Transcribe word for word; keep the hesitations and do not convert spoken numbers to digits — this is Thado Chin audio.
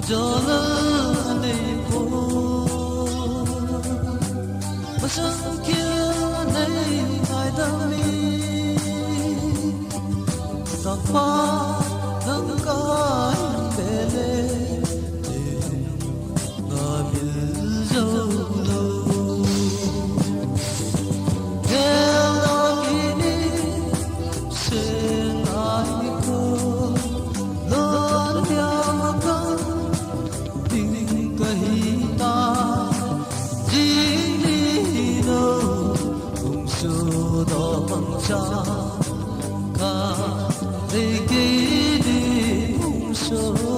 Jala nei po, masang kia nei ngaidam e. Tapa nang kai bele, nga mil jou lou. Gel lou kini, seng ai ko, lon liang kan, ding kahi ta, jing ni no, kum su do bang cha, ka, dei kini, kum su.